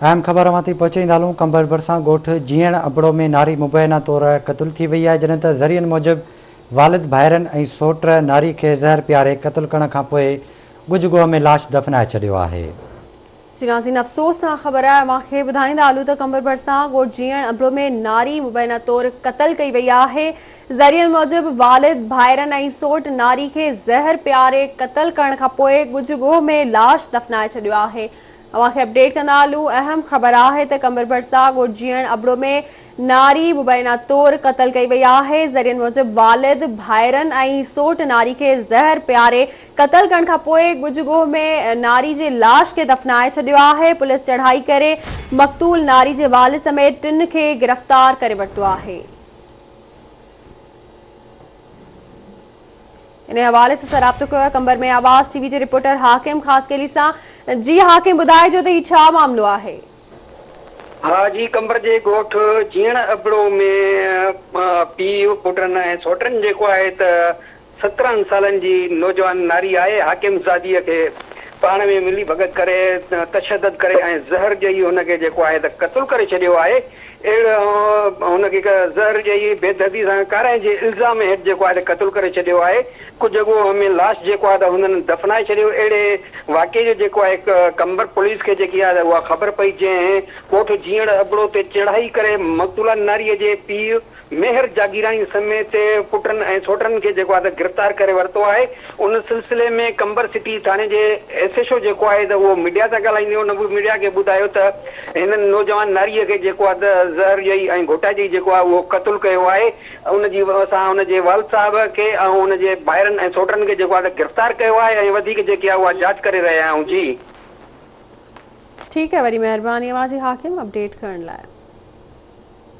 اهم خبر اوهان تائين پهچائيندا هلون، قمبر ڀرسان ڳوٺ جيئڻ ابڙو ۾ ناري مبينا طور قتل ٿي وئي آهي، جڏهن ته ذريعن موجب والد، ڀائرن ۽ سوٽ ناري کي زهر پياري قتل ڪرڻ کانپوء ڳجهه ڳوهه ۾ لاش دفنائي ڇڏيو آهي. جي ناظرين افسوسناڪ خبر آهي اوهان کي ٻڌائيندا هلون ته قمبر ڀرسان ڳوٺ جيئڻ ابڙو ۾ ناري مبينا طور قتل ڪئي وئي آهي، ذريعن موجب والد، ڀائرن ۽ سوٽ ناري کي زهر پياري قتل ڪرڻ کانپوء ڳجهه ڳوهه ۾ لاش دفنائي ڇڏيو آهي. اوهان کي اپڊيٽ ڪندا هلون اهم خبر آهي ته قمبر ڀرسان ڳوٺ جيئڻ ابڙو ۾ ناري مبينا طور قتل ڪئي وئي آهي ذريعن موجب والد، ڀائرن ۽ سوٽ ناري کي زهر پياري قتل ڪرڻ کانپوء ڳجهه ڳوهه ۾ ناري جي لاش کي دفنائي ڇڏيو آهي پوليس چڙهائي ڪري مقتول ناري جي والد سميت ٽن کي گرفتار ڪري ورتو آهي. انهي حوالي سان رابطو ڪيو آهي قمبر ۾ آواز ٽي وي جي رپورٽر حاڪم خاصخيلي سان جي حاڪم ٻڌائجو ته هي ڇا معاملو آهي. ها جي قمبر جي ڳوٺ جيئڻ ابڙو ۾ پيء پٽن ۽ سوٽن جيڪو آهي ته 17 سالن جي نوجوان ناري آهي حاڪم زاديء کي پاڻ ۾ ملي ڀڳت ڪري تشدد ڪري ۽ زهر ڏئي هن کي جيڪو آهي ته قتل ڪري ڇڏيو آهي اهڙو هن کي زهر ڏئي بيدردي سان ڪارنهن جي الزام هيٺ جيڪو آهي ته قتل ڪري ڇڏيو آهي. ڪجهه ڳوهه ۾ لاش جيڪو آهي ته هنن دفنائي ڇڏيو. اهڙي واقعي جو جيڪو آهي قمبر پوليس کي جيڪي آهي ته اها خبر پئي جنهن ڳوٺ جيئڙ ابڙو تي چڙهائي ڪري مقتولا ناريء جي پيء ميهر جاگيراڻي سميت پٽن ۽ سوٽن کي جيڪو آهي ته گرفتار ڪري ورتو آهي. ان سلسلي ۾ قمبر سٽي ٿاڻي جي ايس ايڇ او جيڪو آهي ته اهو ميڊيا سان ڳالهائيندي ان به ميڊيا کي ٻڌايو ته هنن نوجوان ناريء کي جيڪو آهي ته زهر ڏئي ۽ گهوٽائجي جيڪو آهي اهو قتل ڪيو آهي ان جي اسان ان جي والد صاحب کي ۽ ان جي ڀائرن ۽ سوٽن کي جيڪو آهي ته گرفتار ڪيو آهي ۽ وڌيڪ جيڪي آهي اها جاچ ڪري رهيا آهيون جي. ٺيڪ آهي وڏي مهرباني اوهان جي حاڪم اپڊيٽ ڪرڻ لاء.